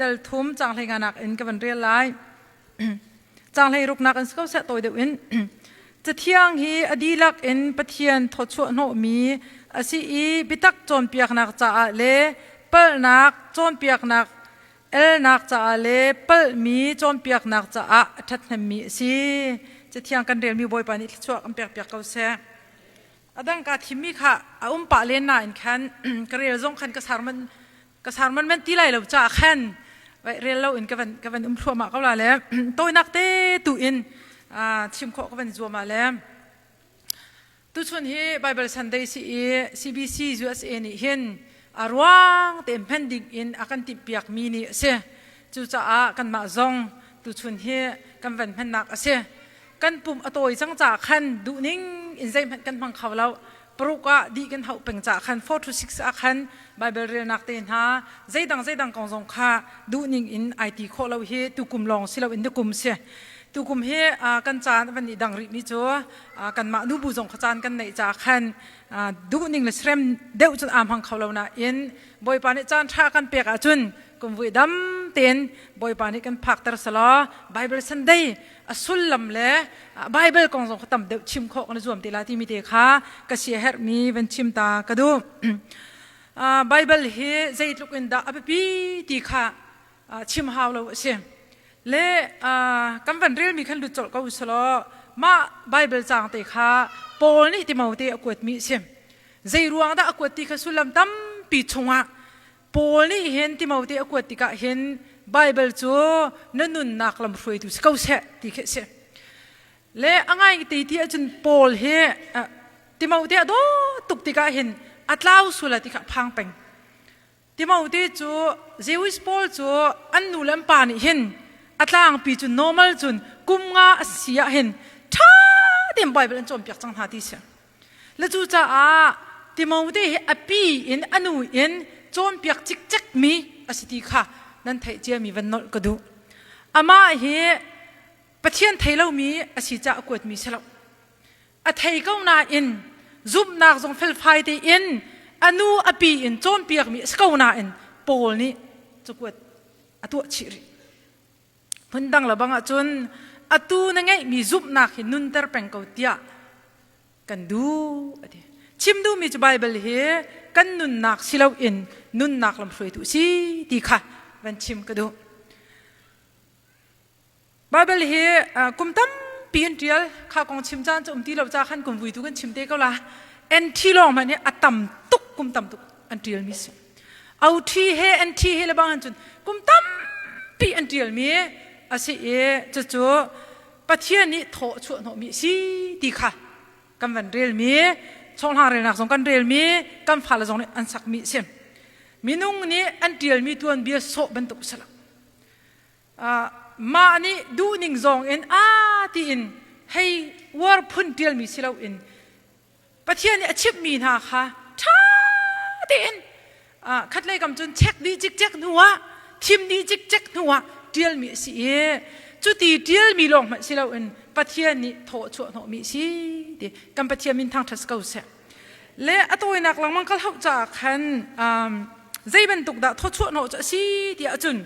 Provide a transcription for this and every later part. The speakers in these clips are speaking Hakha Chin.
Tel thum cang hlei nganak in ka van rel lai. Cang hlei ruknak in si ko seh tawi deuh in. Cathiang hi a dihlak in Pathian thawchuah hnawhmi a si i biatak cawnpiaknak caah le palhnak cawnpiaknak elnak caah le palhmi cawnpiaknak caah a ṭhathnemmi a si. Cathiang kan relmi Bawipa nih thluachuah kan pekpiak ko seh. A dang kaa thimmi kha a um pah len nain khan ka rel zong khan ka sarman ka sarman man ti lai lo caah khan rel lo in ka van ka van um thluahmah ko la le tawinak te tu in chim khawh ka van zuam ah le tuchun hi Bible Sunday si i CBC USA nih hin a ruang te hman ding in a kan timhpiak mi ni a si. Cucaah kanmah zong tuchun hi kan van hmannak a si. Kan pum a tawi cang caah khan duhning in zeihmanh kan hmang kho lo. Paruk ah dih kan hauh peng caah khan 4 to 6 ah khan Bible relnak te hna zeidang zeidang kong zong kha duhning in ai ti khawh lo hi tukum lawng si lo in tukum si. Tukum hi kan caan van i dang rih mi cu kanmah nubu zong kha caan kan neih caah khan duhning le srem deuh cun aa hmang kho lo nain Bawipa nih caan ṭha kan pek ahcun kum vui dam tein Bawipa nih kan phakter selaw Bible Sunday a sullam le Bible kong zong kha tam deuh chim khawh kan i zuam te la timi te kha ka siaherhmi van chim ta ka duh. Bible hi zeitluk in dah a biapi ti kha chim hau lo a si. Le kan van relmi khan lut colh ko usalaw mah Bible caang te kha Paul nih Timote a kuatmi a si. Zei ruang dah a kuat ti kha sullam tampi chungah Paul nih hin Timote a kuat tikah hin Bible cu na nunnak lamhruaitu si ko seh ti khi a si. Le a ngai te ti ahcun Paul hi Timote a dawt tuk tikah hin a tlau sual ti kha a phang peng. Timote cu Jewish pawl cu an nu le an pa nih hin a tlangpi cu normal cun kum nga a si ah hin ṭha tein Bible an cawnpiak cang hna ti si. Le cucaah Timote hi a pi in a nu in cawnpiak cikcek mi a si ti kha nan theih ciami van nolh ka duh. Amah hi Pathian thei lomi a si caah a kuatmi si lo. A thei ko nain zumhnak zong felfai tein a nu a pi in cawnpiakmi a si ko nain Paul nih cakuat a tuah chih rih. Phundang le bang ahcun atu na ngeihmi zumhnak hi nunter peng ko tiah kan duh a ti. Chim duhmi cu Baibal hi kan nunnak si loin nunnak lamhruaitu a si ti kha van chim ka duh. Baibal hi kum tampi an ṭial. Kha kong chim caan cu um ti lo ca khan kum vui tu kan chim te ko la. NT lawng hmanh hi a tam tuk kum tam tuk an ṭialmi si. OT he NT he le bang cun kum tampi an ṭialmi a si i cucu Pathian nih thaw a chuah hnawhmi a si ti kha kan van relmi chawhlang relnak zong kan relmi kan fale zong nih an sakmi a si. Minung nih an ṭialmi tuanbia sawh bantuk a si lo. Mah nih duhning zawng in aa tiin hei uar phun ṭialmi si loin Pathian nih a chimhmi hna kha ṭha tein khatlei kam cun check dih cikcek hnuah thim dih cikcek hnuah ṭialmi a si i cuti ṭialmi lawng hmanh si loin Pathian nih thaw a chuah hnawhmi a si ti kan Pathian min thangṭhat si ko seh. Le a tawinak lengmang kal hauh caah khan zei bantuk dah thawchuah hnawh cu a si tiah cun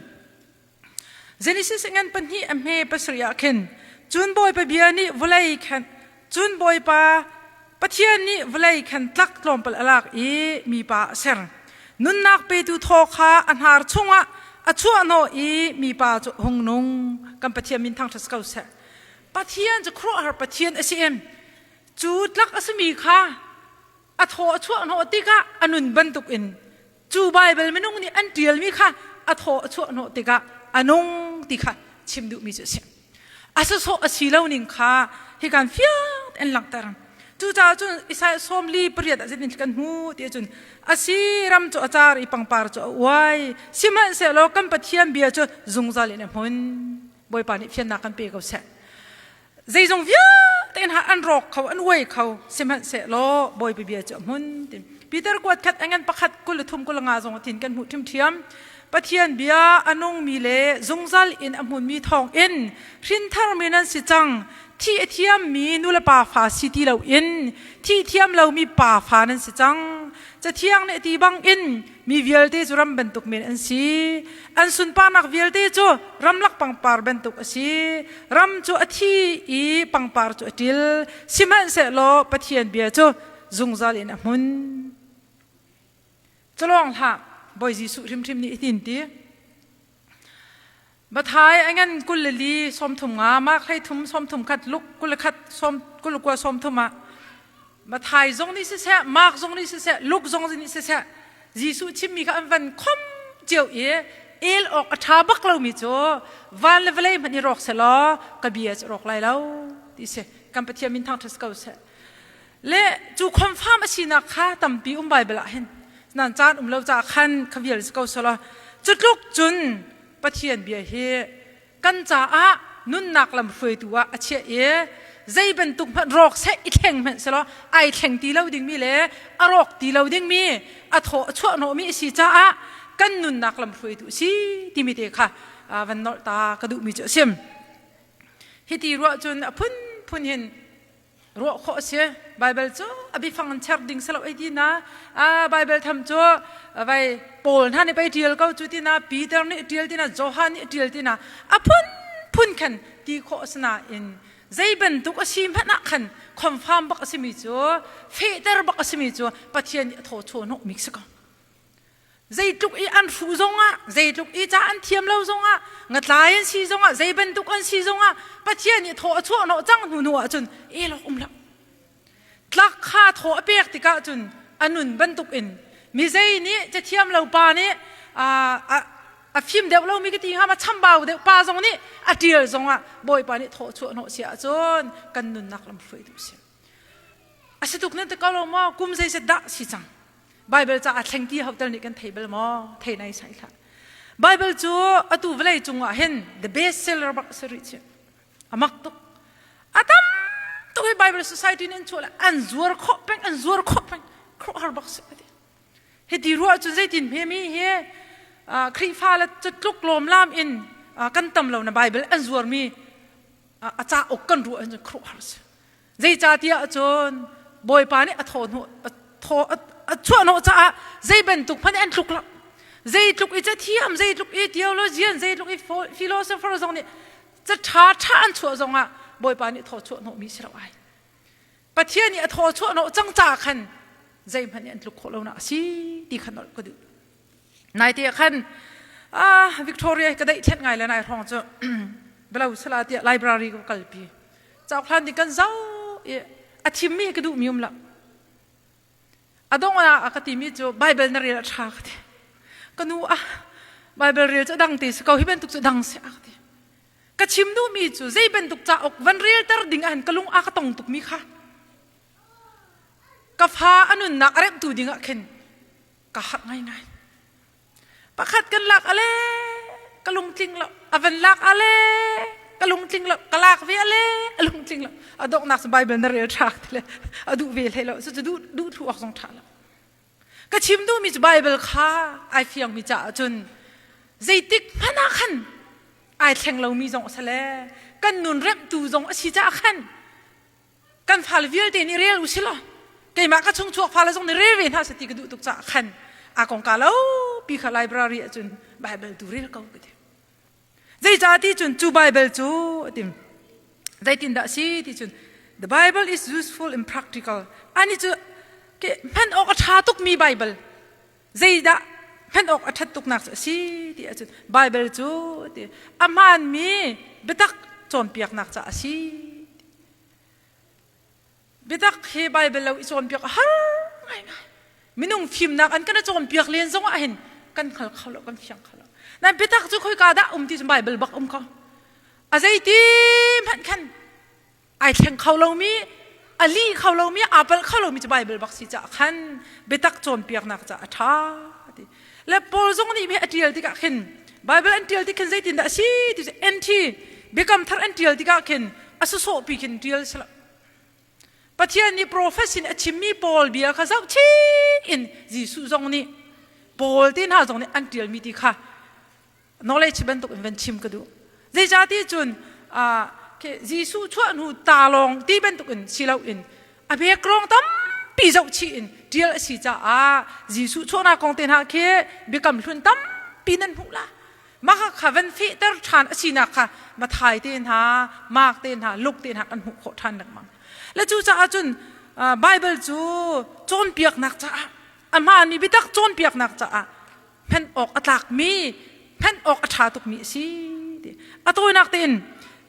Genesis ngan pahnih a hme pasarih ah khin cun Bawipa bia nih vawlei khan cun Bawipa Pathian nih vawlei khan tlak tlawmpal a lak i mipa a ser. Nunnak petu thaw kha a hnar chungah a chuahhnawh i mipa cu a hung nung. Kan Pathian min thangṭhat ko seh. Pathian cu khuaruahhar Pathian a si em. Cu tlak a simi kha a thaw a chuahhnawh tikah a nun bantukin cu Baibal minung nih an ṭialmi kha a thaw a chuahhnawh tikah a nung ti kha chim duhmi cu a si. A sawsawh a si lo ning kha hikan fiang an langhter. Cucaah cun Isaiah 48 ah zeitin kan hmu ti ahcun a si ram cu a car i pangpar cu a uai sihmanhsehlaw kan Pathian bia cu zungzal in a hmun. Bawipa nih fiannak kan pe ko seh. Zeizong vialte in an rawk kho an uai kho sihmanhsehlaw Bawipa bia cu a hmun ti. Peter kuat khat a ngan pakhat 23 25 zong tin kan hmuh ṭhiamṭhiam. Pathian bia a nungmi le zungzal in a hmunmi thawng in hrintharmi nan si cang. Thi a thiammi nulepa fa si ti loin thi thiam lomi pa fa nan si cang. Cathiang nih a ti bangin mi vialte cu ram bantuk men an si. An sunparnak vialte cu ramlak pangpar bantuk a si. Ram cu a thi i pangpar cu a ṭil. Sihmanhsehlaw Pathian bia cu zungzal in a hmun. Culawng hlah, Bawi Jesuh hrimhrim nih hitin ti. Mathai a ngan 24 33 Mark 33 31 Luke 21 29 30 ah Mathai zong nih siseh Mark zong nih siseh Luke zong nih siseh Jesuh chimmi kha an van khom cio i el awk a ṭha bak lomi cu van le vawlei hmanh i rawk selaw ka bia cu rawk lai lo ti si kan Pathian min thangṭhat ko seh le cu confirm a sinak kha tampi um Bible ah hin nan caan um lo caah khan kha vial si ko selaw cu tluk cun Pathian bia hi kan caah nunnak lam hruaitu ah a chiah i zei bantuk hmanh rawk seh i thleng hmanh selaw ai thleng ti lo dingmi le a rawk ti lo dingmi a thaw a chuahhnawhmi a si caah kan nunnak lam hruaitu a si timi te kha van nolh ta ka duhmi cu a sim. Hiti ruah cun a phunphun hin ruah khawh a si. Baibal cu a biafang in cher ding silo ei ti na a Baibal tham cu vai Paul hna nih pei ṭial ko cu ti na Peter nih ṭial ti na Johan nih ṭial ti na a phunphun khan ti khawh a si nain zei bantuk a si hmanh ah khan confirm bak a simi cu fehter bak a simi cu Pathian nih a thaw chaw hnawhmi si ko. Zeitluk i an hruh zongah, zeitluk i ca an thiam lo zongah, ngatlai an si zongah, zei bantuk an si zongah, Pathian nih thaw a chuahhnawh cang hnu hnu ahcun elawk um lo. Tlak kha thaw a pek tikah cun a nun bantuk in mi zei nih cathiam lo pa nih a fim deuh lomi ka ti hnga ma chambau deuh pa zong nih a ṭial zongah Bawipa nih thaw chuahhnawh si ahcun kan nunnak lam hruai duh si. A si tuk nan ti ko lo maw? Kum zeizat dah si cang? Bible ca a thleng ti hotel nih kan thei bal maw? Thei nai sai hlah. Bible cu atu vawlei cungah hin the best seller bak si rih chi. A mak tuk. A tam tuk hi Bible Society nih an chuah le an zuar khawh peng an zuar khawh peng khuaruahhar bak si ati. Hiti ruah cun zeitin hme mi hi Khrihfa le tluk lawm lam in kan tam lo na Bible an zuar mi a cauk kan ruah hin khuaruahhar si. Zeicahtiah cun Bawipa nih a thaw hnu thaw a chuahhnawh caah zei bantuk hmanh an tluk lo. Zeitluk i cathiam, zeitluk i theologian, zeitluk i philosopher zong nih ca ṭha ṭha an chuah zongah Bawipa nih thaw chuahhnawhmi si lo ai. Pathian nih a thaw chuahhnawh cang caah khan zeihmanh nih an tluk khawh lonak a si ti kha nolh ka duh. Naite ah khan ah Victoria ka daih thlet ngai le nai hrawng cu belo sala tiah library ka kalpi. Cauk hlan ding kan zau i a thimmi ka duhmi um lo. A dong ah a ka timi cu Bible na rel a ṭha ka ti. Ka nu ah Bible rel cu a dang te si ko hi bantuk cu dang si a ka ti. Ka chim duhmi cu zei bantuk cauk van relter ding ah hin ka lung a ka tong tukmi kha. Ka fa a nunnak a remhtu ding ah khin ka harh ngaingai. Pakhat kan lak ale ka lungtling lo. A van lak ale ka lungtling lo. Ka lak ve ale a lungtling lo. A donghnak cu Bible na rel ṭha ti le a duh ve hlei lo. Cucu duh duh thlu awk zong ṭha lo. Ka chim duhmi cu Bible kha ai fiangmi caah cun zeitik hmanh ah khan ai thleng lomi zong a si le kan nun remhtu zong a si caah khan kan fale vialte nih rel u silaw keimah ka chung chuak fale zong nih rel ve hna seh ti ka duh tuk caah khan a kongka lo pi kha library ahcun Bible tu rel ko ka ti zeicah ti cun cu Bible cu atim zeitindah si ti cun the Bible is useful and practical ani cu ke hman awk a ṭha tukmi Bible zeidah hman awk a ṭhat tuknak cu a si ti ahcun Bible cu ti a hmaanmi biatak cawnpiaknak caah a si biatak hi Bible lo i cawnpiak a har ngaingai minung fimnak an kan i cawnpiak len zong ah hin kan hngal kho lo kan fiang kho lo nan biatak cu khoika dah um ti cu Bible bak um ko a zeiti hmanh khan ai thleng kho lomi a lih kho lomi aa palh kho lomi cu Bible bak si caah khan biatak cawnpiaknak caah a ṭha ti le Paul zong nih a ṭial tikah khin Bible an ṭial tik khin zeitindah a si ti cu NT biakam thar an ṭial tikah khin a sawsawhpi khin ṭial si lo Pathian nih profet sin a chimmi Paul bia kha zohchih in Jesuh zong nih Paul te hna zong nih an ṭialmi ti kha knowledge bantuk in van chim ka duh. Zeicahti cun. Khi Jesuh chuah hnu ta lawng ti bantukin si loin a background tampi zoh chih in ṭial a si caah Jesuh chuahnak kong te hna khi biakam hlun tampi nan hmuh la. Mah kha van fehter ṭhan a sinak kha Mathai te hna, Mark te hna, Luke te hna kan hmuh khawh ṭhan lengmang. Le cucaah cun Bible cu cawnpiaknak caah a hmaanmi biatak cawnpiaknak caah hman awk a tlakmi hman awk a ṭha tukmi a si ti. A tawinak tein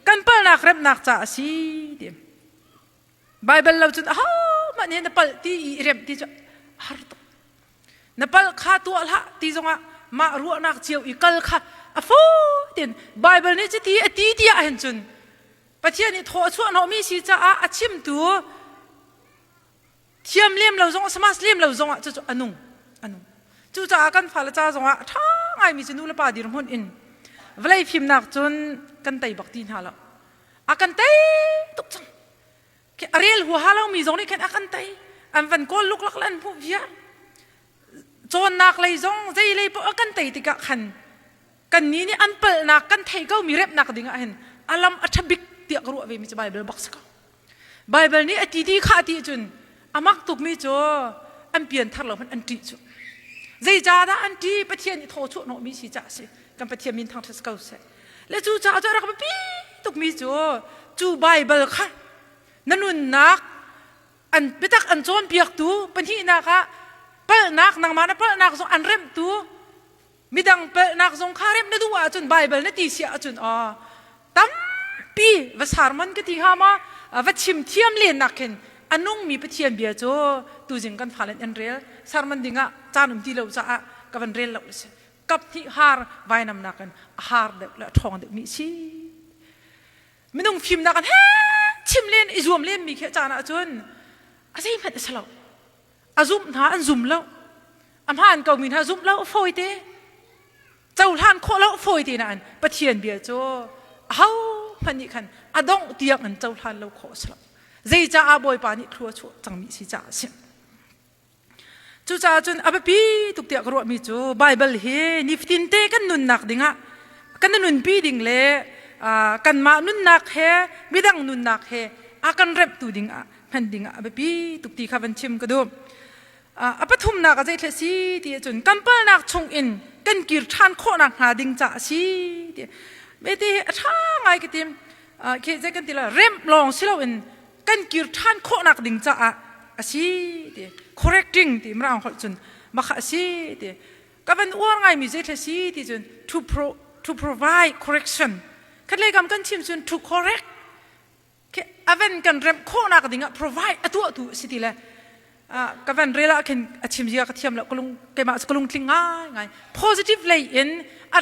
kan palnak remhnak caah a si ti. Bible lo cun ahohmah nih na palh ti i remh ti cu a har tuk. Na palh kha tuah hlah ti zongah mah ruahnak cio i kal kha a fawi tein Bible nih cuti a ti ti ahhin cun Pathian nih thaw a chuahhnawhmi si caah a chimtu thiam lem lo zong samas lem lo zongah cucu a nung a nung. Cucaah kan fale ca zongah a ṭha ngaimi cu nu le pa dirhmun in vawlei fimnak cun kan tei bak ti hna lo. A kan tei tuk cang. A rel huaha lomi zong nih khin a kan tei. An van kawl luklak le an hmuh viar. Cawnnak lei zong zei lei paoh a kan tei tikah khan kannih nih an palhnak kan thei ko mi remnak ding ah hin a lam a ṭha bik tiah ka ruah ve mi cu Bible bak si ko. Bible nih a ti ti kha ti cun a mak tukmi cu an pian thar lo hmanh an ṭih cu. Zeicahdah an ṭih? Pathian nih thaw chuah hnawhmi si caah a si. Kan Pathian min thangṭhat si ko seh. Le cu caah cu a rak biapi tukmi cu cu Bible kha na nunnak an biatak an cawnpiaktu pahnihnak ah palhnak nangmah na palhnak zong an remhtu midang palhnak zong kha remh na duh ahcun Bible na ti si ahcun aw tampi va sermon ka ti hnga ma va chim thiam len nak khin a nungmi Pathian bia cu tuzing kan fale an rel sermon dingah caan um ti lo caah ka van rel lo si kap hnih har vainam nakin a har deuh le a ṭhawng deuh mi si minung fimnak an he chim len i zuam len mi khi caan ahcun a zeihmanh a si lo a zumh hna an zum lo a hmaan ko mi hna zumh lo a fawi te cohlan khawh lo a fawi te nain Pathian bia cu aho hmanh nih khan a dongh tiang an cohlan lo khawh a si lo zeicaah Bawipa nih thlua chuah cangmi si caah a si Cucaah cun a biapi tuk tiah ka ruahmi cu Baibal hi nifatin te kan nunnak dingah kan nunpi ding le kanmah nunnak he midang nunnak he a kan remhtu dingah hman dingah a biapi tuk ti kha van chim ka duh. A pathumnak a zeithle si ti ahcun kan palnak chungin kan kir ṭhan khawhnak hnga ding caah a si ti. Mete a ṭha ngai ka tim. Khi zei kan ti la remh lawng si loin kan kir ṭhan khawhnak ding caah a si ti correcting ti mirang holh cun makha a si ti ka van uar ngaimi zei si ti cun to pro to provide correction khatlei kam kan chim cun to correct avan kan remh khawhnak ding ah provide a tuahtu a si ti le ka van rel ah khin a chim zia ka thiam lo ka lung keimah ka lung tling ngai ngai positive lei in a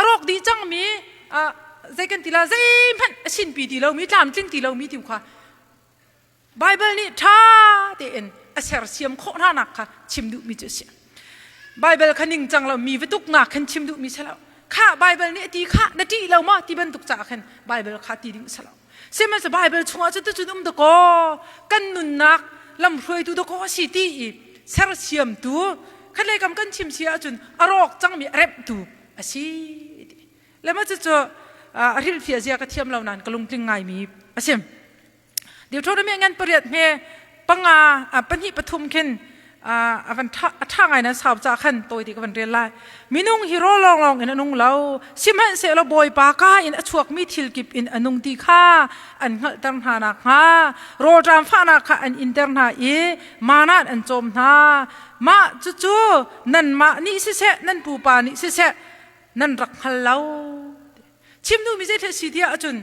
rawk dih cangmi zei kan ti la zeihmanh a sinpi ti lomi tlamtling ti lomi ti kha Bible nih ṭha tein a sersiam khawh hna nak kha chim duhmi cu a si. Bible kha ningcang lo mi va tuknak khan chim duhmi si lo. Kha Bible nih a ti kha na ṭih lo maw ti bantuk caah khan Bible kha ti ding si lo. Sihmanhsehlaw Bible chungah cu tucun um dakaw kan nunnak lamhruaitu dakaw a si ti i sersiamtu khatlei kam kan chim si ahcun a rawk cangmi a remhtu a si le ma cucu a hrilhfiah zia ka thiam lo nain ka lungtling ngaimi a si Deuteronomy ngan pariat hme panga pahnih pathum khin a van a ṭha ngai nan sau ca khan tawi ti ka van rel lai minung hi rawl lawnglawng in a nung lo sihmanhsehlaw bawipa ka in a chuakmi thil kip in a nung ti kha an hngalhter hna nakhnga rawlṭam fahnak kha an inter hna i mana an cawm hna mah cucu nanmah nih siseh nan pupa nih siseh nan rak hngal lo chim duhmi zei si tiah ahcun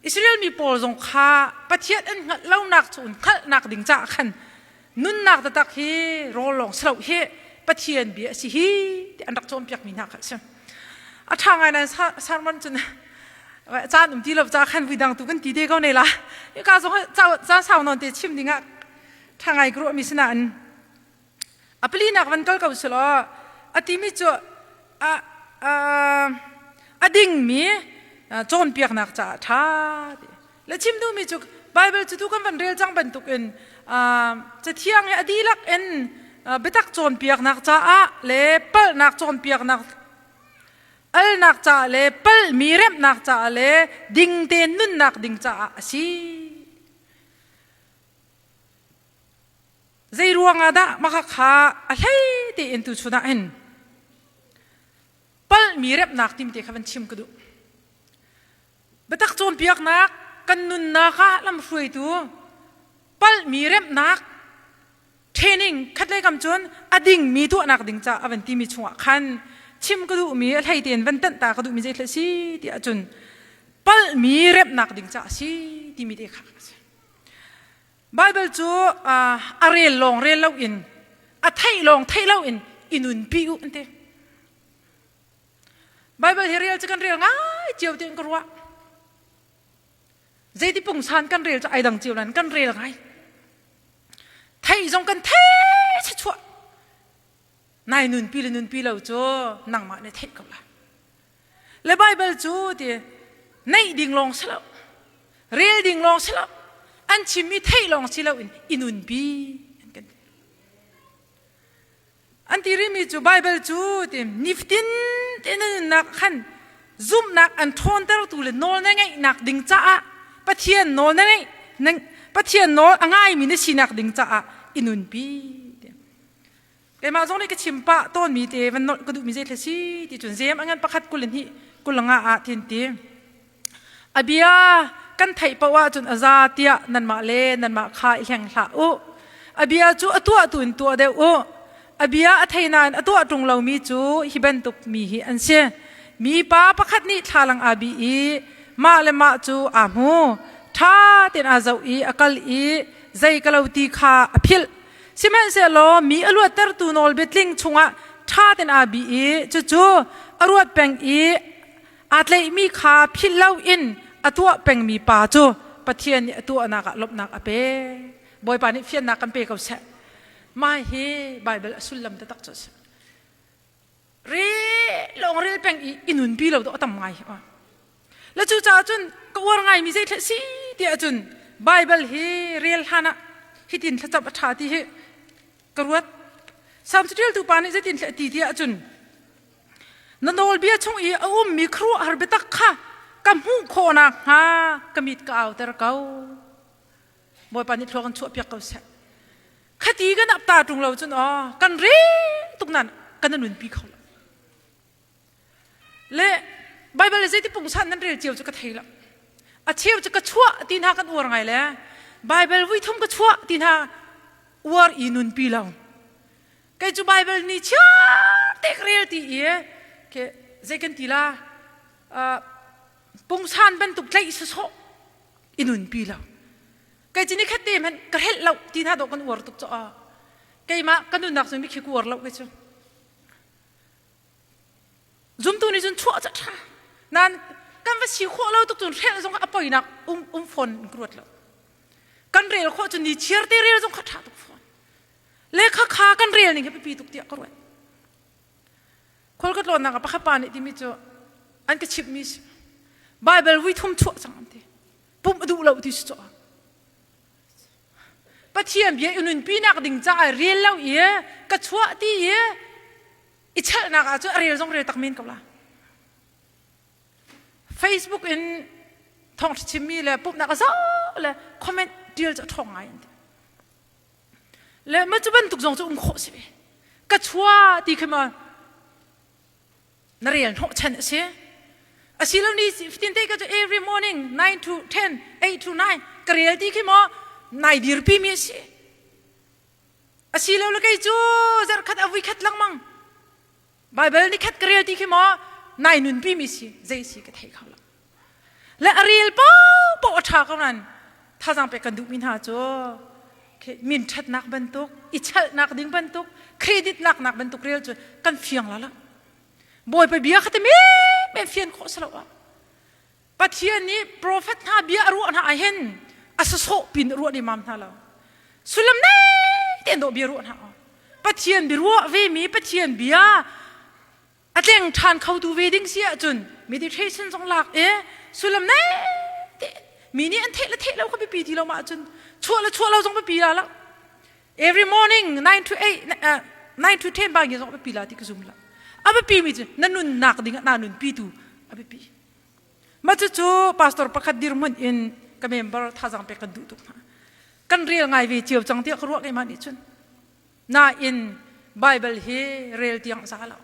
Israel mi pawl zong kha Pathian an hngalh lonak cu hngalhnak ding caah khan nunnak taktak hi rawl lawng si lo hi Pathian bia a si hi ti an rak cawnpiak mi hna kha a si. A ṭha ngai nain sermon cun caan um ti lo caah khan vui dang tu kan ti te ko ne la. Hika zong caan sau nawn te chim ding ah ṭha ngai ka ruahmi si nain A palinak van kal ko selaw a timi cu a a dingmi cawnpiaknak caah ṭha ti. Le chim duhmi cu Bible cu tu kan van rel cang bantukin cathiang hi a dihlak in biatak cawnpiaknak caah le palhnak cawnpiaknak. Alnak caah le palhmi remhnak caah le ding tein nunnak ding caah a si. Zei ruangah dah maka kha a hlei tein tu chun ah hin palhmi remhnak timi te kha van chim ka duh. Biatak cawnpiaknak kan nunnak ah lamhruaitu palhmi remhnak training khatlei kam cun a dingmi tuahnak ding ca a van timi chungah khan chim ka duhmi a hlei tein van tanh ta ka duhmi zei si ti ahcun palhmi remhnak ding ca a si timi te kha a si. Bible cu a rel lawng rel loin a theih lawng theih loin i nunpi u an ti. Bible hi rel cu kan rel ngai cio tiin ka ruah. Zeiti pungsan kan rel cu ai dang cio lan kan rel ngai. Theih zong kan thei chuah. Nai nunpi le nunpi lo cu nangmah nih theih ko la. Le Bible cu ti neih ding lawng si lo. Rel ding lawng si lo. An chimmi theih lawng si lo in i nunpi an kan ti. An ti rihmi cu Baibal cu ti nifatin te na nunnak khan zumhnak an ṭhawntertu le nawl na ngeihnak ding caah Pathian nawl na ngeih Pathian nawl a ngaimi na sinak ding caah i nunpi. Keimah zong nih ka chim pah tawnmi te van nolh ka duhmi zei si ti cun zem a ngan pakhat kul hnih kul nga ah tin ti. A bia kan theih paoh ahcun a za tiah nanmah le nanmah kha i hleng hlah u. A bia cu a tuahtu in tuah deuh u. A bia a thei nain a tuah ṭung lomi cu hi bantuk mi hi an si. Mipa pakhat nih thlalang aa bih i mah le mah cu aa hmu. Ṭha tein aa zoh i a kal i zei ka lo ti kha a philh. Sihmanhsehlaw mi a luattertu nawlbia tling chungah ṭha tein aa bih i cucu a ruat peng i Aa tlaihmi kha philh loin a tuah pengmi pa cu Pathian nih a tuahnak ah lawmhnak a pek. Bawipa nih fiannak kan pe ko seh. Mah hi Baibal a sullam taktak cu a si. Re lawng rel peng i i nunpi lo dawh a tam ngai. Le cucaah cun ka uar ngaimi zei si ti ahcun Baibal hi rel hlan ah hitin thlacam a ṭha ti hi ka ruat. Salm caṭialtu pa nih zeitin ti ti ahcun Na nawlbia chung i a ummi khuaruahhar biatak kha ka hmuh khawh nakhnga ka mit ka auter ko. Bawipa nih thlua kan chuahpiak ko seh. Khati kan ap ta ṭung lo cun aw kan rel tuk nan kan nunpi kho lo. Le Bible le zeiti pungsan nan rel cio cu ka thei lo. A cheu cu ka chuah ti hna kan uar ngai le Bible vui thum ka chuah ti hna uar i nunpi lo. Kei cu Bible ni chiar te ka rel ti i ke zei kan ti la pungsan bantuk tlaih sawsawh i nunpi lo. Kei cu nikhat te hmanh ka helh lo ti hna dawh kan uar tuk caw. Keimah ka nunnak cu mikhi ka uar lo kei cu. Zumtu nih cun chuah ca ṭha. Nan kan va si khawh lo tuk cun hrelh zong a poinak um um fawn ka ruat lo. Kan rel khawh cun ni chiar te rel zong kha ṭha tuk fawn. Lehkha kha kan rel ning hi biapi tuk tiah ka ruat. Khual ka tlawnnak ah pakhat pa nih timi cu an ka chimhmi si. Bible vui thum chuah cang an ti. Pumh a duh lo ti si cu. Pathian bia i nunpinak ding caah rel lo i ka chuah ti i i chalhnak ah cun a rel zong rel tak men ko la. Facebook in thawngṭha chimmi le pumhnak a zoh le comment ṭial cu a ṭhawng ngai an ti. Le ma cu bantuk zong cu um khawh si ve. Ka chua ti khi ma na rel hnawh chan a si. Asilo ni fitin te ka cu every morning 9 to 10, 8 to 9 ka rel ti khi maw nai dirpi mi a si. Asilo le kei cu zarkhat a vui khat lengmang Bible ni khat ka rel ti khi maw nai nunpi mi si zei si ka thei kho lo. Le a rel paohpaoh a ṭha ko nain thazaang pek kan duhmi hna cu min ṭhatnak bantuk, i chalhnak ding bantuk, credit laknak bantuk rel cu kan fiang la lo. Bawipa bia kha ti men fian khawh si lo ah. Pathian nih profet hna bia a ruah hna ah hin a sasawh pin a ruah lemmam hna lo. Sullam nei tein dawh bia ruah hna ah. Pathian bia ruah ve mi Pathian bia a tleng ṭhan khotu ve ding si ahcun meditation zong lak i sullam nei te mi nih an theih le theih lo kha biapi ti lo ma ahcun chuah le chuah lo zong biapi la lo every morning 9 to 8 uh, 9 to 10 ba ngi zong biapi la ti ka zum la. A biapi mi cu na nunnak ding ah naa nunpi tu a biapi. Mah cucu pastor pakhat dirhmun in ka member thazaang pek kan duh tuk hna. Kan rel ngai ve cio cang tiah ka ruah keimah nih cun. Nain Bible hi rel tiang za lo.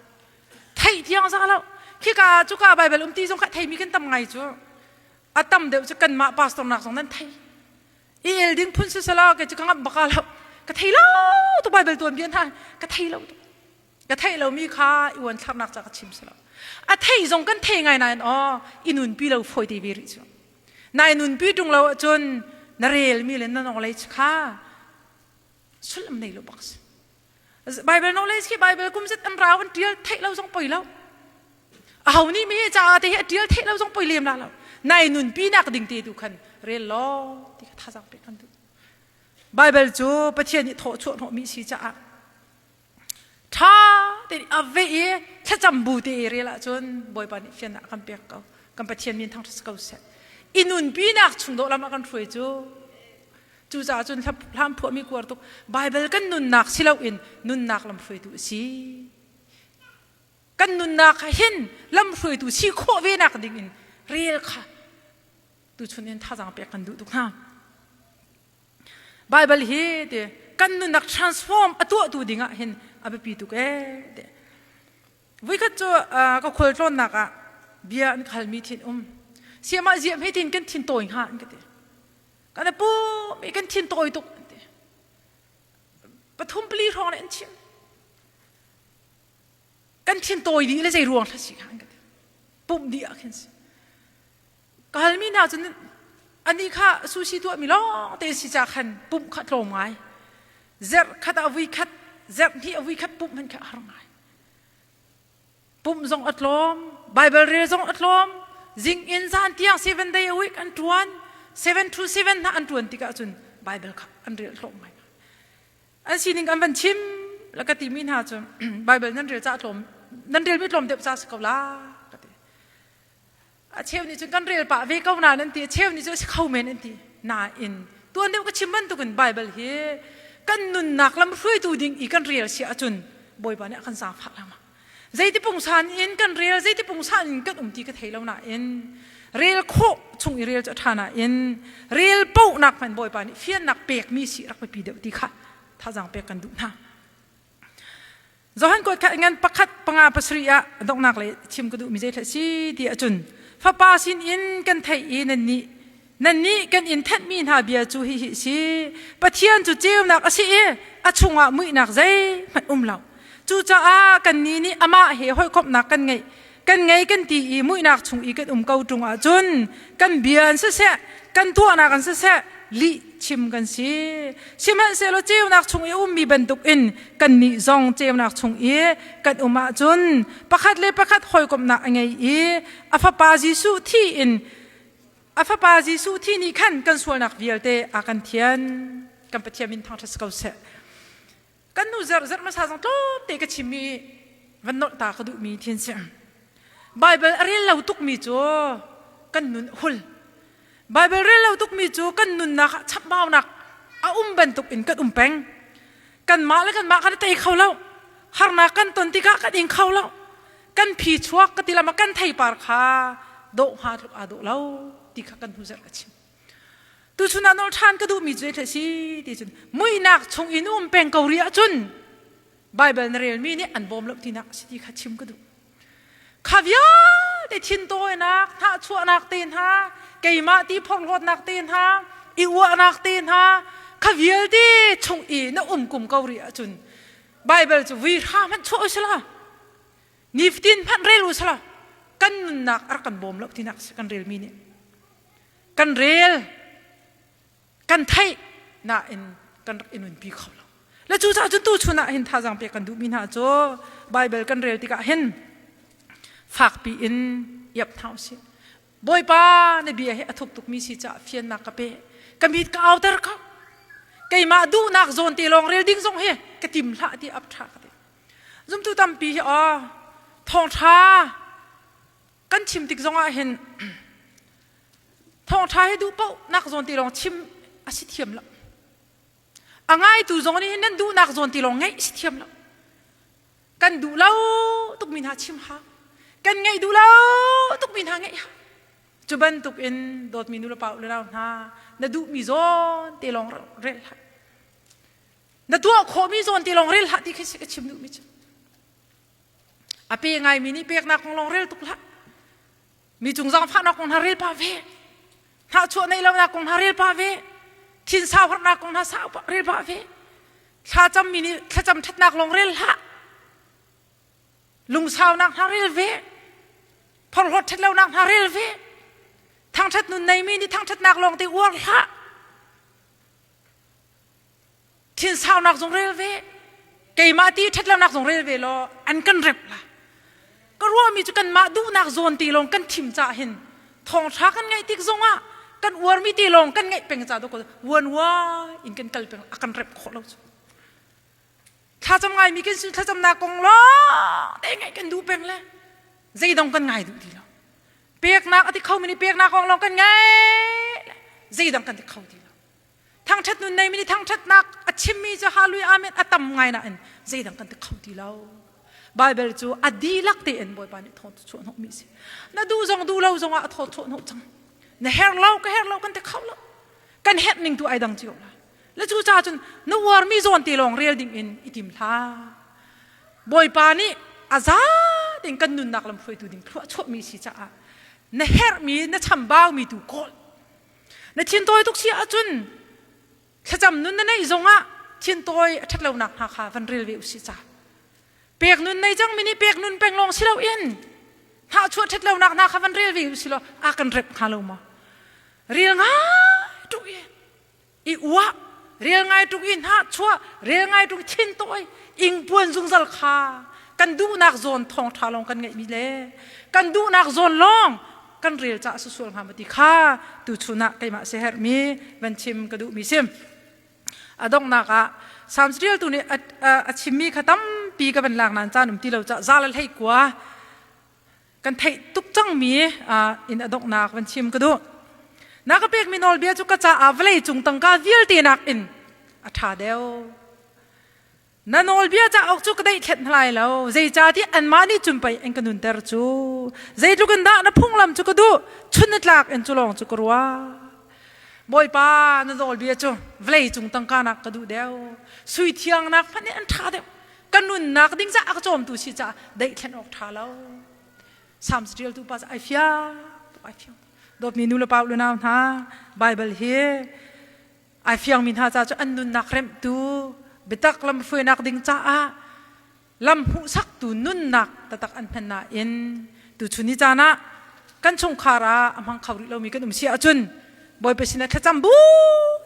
Theih tiang za lo. Khika cuka Bible um ti zong kha theimi kan tam ngai cu. A tam deuh cu kanmah pastor nak zong nan thei. I el ding phun si sala ke cu ka ngamh baka lo. Ka thei lo tu Bible tuan bia hna ka thei lo tu. Ka theih lomi kha i uanthlarnak ca ka chim si lo. A thei zong kan thei ngai nain aw i nunpi lo fawi te ve rih cu. Nai nunpi ṭung lo ahcun na relmi le na knowledge kha sullam nei lo bak si. Bible knowledge khi Bible kum zat an rau an ṭial theih lo zong poi lo. Aho nih mi caah te hi a ṭial theih lo zong poi lem la lo. Nai nunpi nak ding te tu khan rel law ti kha thazaang pek kan duh. Bible cu Pathian nih thawh chuah hnawhmi si caah Ṭha tein a veh i thlacam bu te i rel ahcun Bawipa nih fiannak a kan pek ko. Kan Pathian min thangṭhat si ko seh. I nunpinak chung dawh lam a kan hruai cu. Cucaah cun hlam phuahmi kuar tuk Baibal kan nunnak si loin nunnak lam hruaitu a si. Kan nunnak hin lam hruaitu si khawh ve nak ding in rel kha tuchun in thazaang pek kan duh tuk hna. Bible hi ti kan nunnak transform a tuahtu dingah hin a biapi tuk ee ti. Voikhat cu ka khual tlawnnak ah bia an ka halmi thin um. Siamah ziam he tin kan thin tawi hnga an ka ti. Kan pu mi kan thin tawi tuk an ti. Pathum pali hrawng le an chim. Kan thin tawi dih le zei ruang thla si hnga an ka ti. Pumh dih ah khin si. Ka halmi hna cu anih kha sushi tuahmi lawng te si ca khan pumh kha tlawm ngai. Zerh khat ah vui khat, zerh hnih a vui khat pumh hmanh kha a har ngai. Pumh zong a tlawm, Bible rel zong a tlawm, zing in zan tiang 7 day a week an tuan, 7 to 7 hna an tuan tikah cun Bible kha an rel tlawm ngai. An sining an van chim la ka timi hna cu Bible nan rel ca tlawm, nan relmi tlawm deuh ca si ko la ka ti. A cheu nih cun kan rel pah ve ko nain an ti a cheu nih cun a si kho men an ti nain tuan deuh ka chim bantukin Bible hi kan nunnak lam hruaitu ding i kan rel si ahcun Bawipa nih a kan zaangfah lengmang. Zeiti pungsan in kan rel zeiti pungsan in kan um ti ka thei lo nain rel khawh chung i rel cu a ṭha nain rel pohnak hmanh Bawipa nih fiannak pekmi si rak biapi deuh ti kha thazaang pek kan duh hna. Johan kuat kha ngan pakhat panga pasarih ah donghnak le chim ka duhmi zei si ti ahcun fapa sin in kan theih i nannih nannih kan in thenhmi hna bia cu hihi si Pathian cu ceunak a si i a chungah muihnak zeihmanh um lo cucaah kannih nih amah he hawikomhnak kan ngeih kan ngei kan ti i muihnak chung i kan um ko ṭung ahcun kan bia an siseh kan tuahnak an siseh lih chim kan si sihmanhsehlaw ceunak chung i ummi bantukin kannih zong ceunak chung i kan um ahcun pakhat le pakhat hawikomhnak a ngei i a fapa Jesuh thi in a fapa Jesuh thi nih khan kan sualnak vialte a kan thian kan Pathian min thangṭhat si ko seh Kan nu zerh zerh hmasa zong tlawmte ka chim i van nolh ta ka duhmi thin si. Bible a rel lo tukmi cu kan nun hul. Bible rel lo tukmi cu kan nunnak ah chapmaunak a um bantuk in kan um peng. Kanmah le kanmah kan i tei kho lo. Harnak kan ton tikah kan ing kho lo. Kan phi chuak ka ti lama kan theipar kha dawh hnga tluk aa dawh lo ti kha kan hnu zerh ka chim. Tuchun ah nawl ṭhan ka duhmi cu zei si ti cun muihnak chung in um peng ko rih ahcun Bible na relmi nih an bawm lo tinak a si ti kha chim ka duh. Kha vialte thintawinak, hnahchuahnak te hna, keimah ti phorhlawtnak te hna, i uahnak te hna, kha vialte chung i na um kum ko rih ahcun Bible cu vui hra hmanh chuah usila nifatin hmanh rel usila kan nunnak a rak kan bawm lo tinak si kan relmi nih. Kan rel, kan theih nain kan rak i nunpi kho lo. Le cucaah cun tuchun ah hin thazaang pek kan duhmi hna cu Bible kan rel tikah hin fakpi in iap hna usih. Bawipa na bia hi a thuk tukmi si caah fiannak ka pe. Ka mit ka auter ko. Keimah duhnak zawn te lawng rel ding zong hi ka tim hlah ti ap ṭha ka ti. Zumtu tampi hi aw thawngṭha kan chim tik zongah hin thawngṭha hi duh paoh nak zawn ti lawng chim a si thiam lo. A ngaitu zong nih hin nan duhnak zawn ti lawng ngeih si thiam lo. Kan duh lo tukmi hna chim hau. Kan ngaih duh lo tukmi hna ngaih hau. Cu bantuk in dawtmi nu le pa le nau hna na duhmi zawn te lawng rel hlah. Na tuah khawhmi zawn te lawng rel hlah ti khi ka chim duhmi cu. A pe ngaimi nih peknak kong lawng rel tuk hlah. Mi cung zaangfahnak kong hna rel pah ve. Hnahchuah neih lonak kong hna rel pah ve. Thinsau harnak kong hna sau pah rel pah ve. Thlacammi nih thlacam ṭhatnak lawng rel hlah. Lungsaunak hna rel ve. Phorhlawt ṭhatlonak hna rel ve. Thangṭhat nun neimi nih thangṭhatnak lawng te uar hlah. Thinsaunak zong rel ve. Keimah ti ṭhatlonak zong rel ve law an kan remh la. Ka ruahmi cu kanmah duhnak zawn ti lawng kan thim cah hin thawngṭha kan ngaih tik zongah kan uarmi ti lawng kan ngaih peng ca dawk uan ua in kan kal peng a kan remh khawh lo cu. Thlacam ngaimi kan si thlacamnak kong lawng te ngaih kan duh peng le zeidong kan ngai duh ti lo. Peknak a ti khomi nih peknak kong lawng kan ngai zeidang kan ti kho ti lo. Thangṭhat nun neimi nih thangṭhatnak a chimmi cu Hallelujah Amen a tam ngai nain zeidang kan ti kho ti lo. Bible cu a dihlak tein Bawipa nih thaw chuah hnawhmi a si. Na duh zong duh lo zongah a thaw chuah hnawh cang. Na herh lo ka herh lo kan ti kho lo. Kan herh ning tu ai dang cio la. Le cu ca cun na uarmi zawn te lawng rel ding in i tim hlah. Bawipa nih a za tein kan nunnak lam hruaitu ding thluah chuahmi si caah na herhmi na chambaumi tu kawl. Na thintawi tuk si ahcun thlacam nun na neih zongah thintawi a ṭhat lonak hna kha van rel ve usih ca. Pek nun nei cangmi nih pek nun peng lawng si loin hnahchuah ṭhat lonak hna kha van rel ve usih law a kan rep hnga lo maw? Rel ngai tuk i i uah rel ngai tuk i hnahchuah rel ngai tuk i thintawi ingpuan zungzal kha kan duhnak zawn thawngṭha lawng kan ngeihmi le kan duhnak zawn lawng kan rel caah sual hnga ma ti kha tuchun ah keimah siaherhmi van chim ka duhmi sim a donghnak ah Psalms ṭialtu nih a chimmi kha tampi ka van lak nain caan um ti lo caah za le hlei kua kan theih tuk cangmi in a donghnak van chim ka duh na ka pekmi nawlbia cu ka caah vawlei cung tangka vialte nakin a ṭha deuh Na nawlbia cauk cu ka daihthlet hna lai lo, zeicahtiah anmah nih cun pei an ka nunter cu. Zeitluk in dah na phunglam cu ka duh, chun ni tlak in cu lawng cu ka ruah. Bawipa, na nawlbia cu vawlei cung tangka nak ka duh deuh. Sui thiang nak hmanh in an ṭha deuh. Ka nunnak ding caah a ka cawmtu si caah daihthlen awk ṭha lo. Psalms ṭialtu pa cu ai fiang tuk, ai fiang tuk. Dawtmi nu le pa u nau hna, Bible hi Ai fiangmi hna ca cu an nunnak remhtu, biatak lamhruainak ding caah lam hmuhsaktu nunnak taktak an hman nain tuchun ni caan ah kan chungkhar ah a hmang kho rih lomi kan um si ahcun Bawipa sinah thlacam bu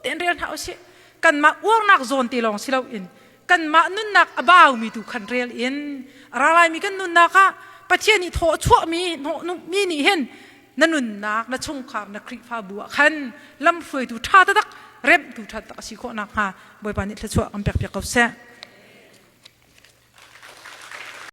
tein rel hna usih. Kanmah uarnak zawn te lawng si loin kanmah nunnak a baumi tu khan rel in a ra laimi kan nunnak ah Pathian nih thaw a chuahmi hnawhmi nih hin na nunnak na chungkhar na Khrihfabu ah khan lamhruaitu ṭha taktak remhtu ṭha taktak a si khawh nakhnga Bawipa nih thluachuah kan pekpiak ko seh.